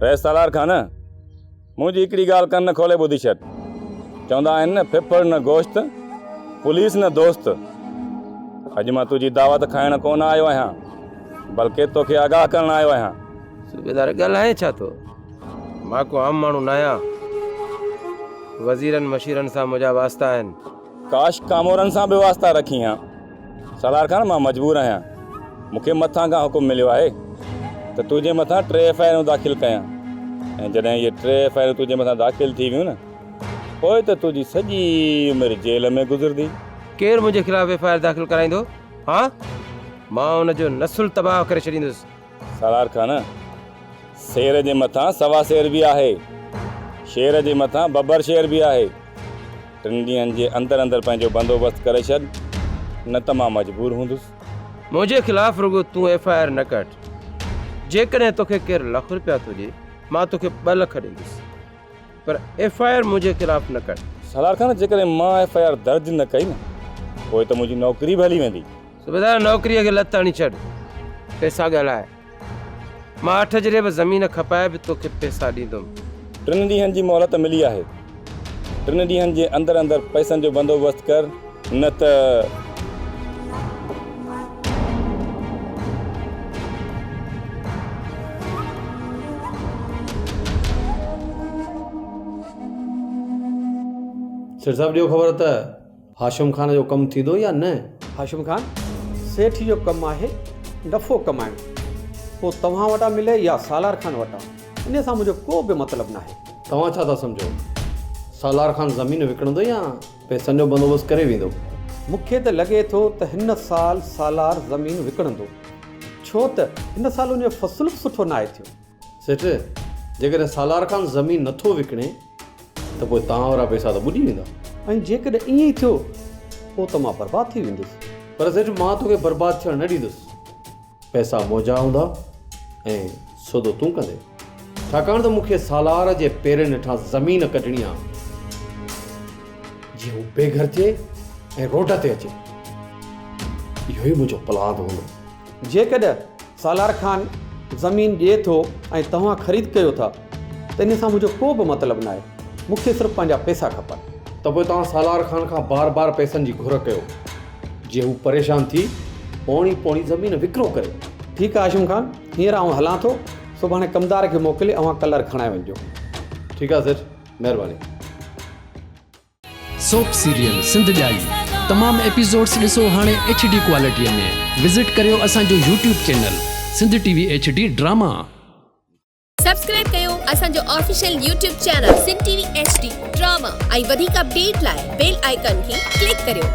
رئيس سالار خان، منهنجي هڪڙي ڳالهه ڪن کولي ٻڌي ڇڏ. چوندا آهن نه ڦڦڙ نه گوشت، پوليس نه دوست. اڄ مان تنهنجي دعوت کائڻ ڪونه آيو آهيان، بلڪه توکي آگاهه ڪرڻ آيو آهيان. صوبيدار، ڳالهائين ڇا ٿو؟ مان ڪو عام ماڻهو ناهيان. وزيرن مشيرن سان منهنجا واسطا آهن. ڪاش ڪامورن سان به واسطا رکين ها. سالار خان، مان مجبور آهيان. مون کي مٿان کان حڪم مليو آهي ته تنهنجي مٿان ٽي ايف I آرون داخل ڪيان ۽ جڏهن اهي ٽي ايف I آرون تنهنجي مٿان داخل ٿي ويون نه پوء ته تنهنجي سڄي عمر جيل ۾ گذرندي. ڪير منهنجي خلاف ايف I R داخل ڪرائيندو؟ ها؟ مان ان جو نسل تباهه ڪري ڇڏيندس. سالار خان، سير جي مٿان سوا سير به آهي، شير جي مٿان ببر شير به آهي. ٽن ڏينهن جي اندر اندر پنهنجو بندوبست ڪري ڇڏ، نه ته مان مجبور هوندس. منهنجي خلاف رڳو تون ايف I R نه ڪڍ. جيڪڏهن توکي ڪير لک رپيا ٿو ڏئي، مان توکي ٻه لک ڏيندس. پر ايف I R منهنجي خلاف نه ڪڍ. سالار خان، جيڪڏهن مان ايف I R درج نه ڪئي نه، پوء ته منهنجي نوڪري به هلي ويندي. صوبيدار، نوڪريء کي لت هڻي ڇڏ. پئسا ڳالهاء. مان اٺ جريب زمين کپائي به توکي پئسا ڏيندم. ٽن ڏينهن جي مهلت ملي آهي. ٽن ڏينهن جي اندر اندر پئسن جو بندوبست ڪر نه ته. سيٺ صاحب ڏيو خبر ته هاشم خان جو ڪم ٿيندو يا نه؟ هاشم خان، سيٺ جو ڪم آهي نفعو ڪمائڻ، پوء توهان وٽان ملي يا سالار خان وٽان، انهيء سان منهنجو ڪو به مطلب ناهي. توهان ڇا ٿا سمجهو، سالار خان زمين وڪڻندو يا پئسن جو بندوبست ڪري ويندو؟ مون کي ته لڳي ٿو ته هن سال سالار زمين وڪڻندو، ڇو ته هن سال ان جو فصل به سٺو ناهي ٿيو. سيٺ، جيڪڏهن سالار خان زمين نٿو وڪڻي ته پوء توهان وارا پئسا ته ٻڏي ويندا. ۽ جيڪڏهن ائين ئي ٿيو پوء ته مان برباد ٿي ويندس. پر سيٺ مان توکي برباد ٿيڻ نه ڏيندس. پئسا منهنجا هوندا ۽ سودو تون ڪندين. ڇاڪاڻ ته مون کي سالار جي پيرن هيٺان زمين ڪڍڻي آ، جيئن هو بي گهر ٿئي ۽ روڊ تي اچي. اهو ئي منهنجو پلاند هوندو. جيڪڏهن سالار خان زمين ڏئي ٿو ۽ توهان خريد ڪيو ٿا ته ان سان منهنجو ڪو به مطلب ناهي، مون کي صرف پنهنجا پئسا کپن. ته پوء توهان سالار خان کان بار بار پئسن جي گهر ڪيو، جيئن هو پريشان ٿي پوڻي پوڻي زمين وڪرو ڪري. ٺيڪ آهي هاشم خان، هينئر آئون هلان ٿو، سڀاڻي ڪمدار کي موڪلي اوهان ڪلر کڻائي وڃجو. ٺيڪ آهي سيٺ، مهرباني. سوپ سيريل سنڌ ڄائي تمام ايپيسوڊس ڏسو هاڻي ايڇ ڊي ڪوالٽي ۾ وزٽ ڪريو اسان جو YouTube channel Sindh T V H D drama. Subscribe ڪيو اسان جو official YouTube channel Sindh T V H D drama ۽ وڌيڪ اپڊيٽ لاء بيل آئيڪان کي ڪلڪ ڪريو.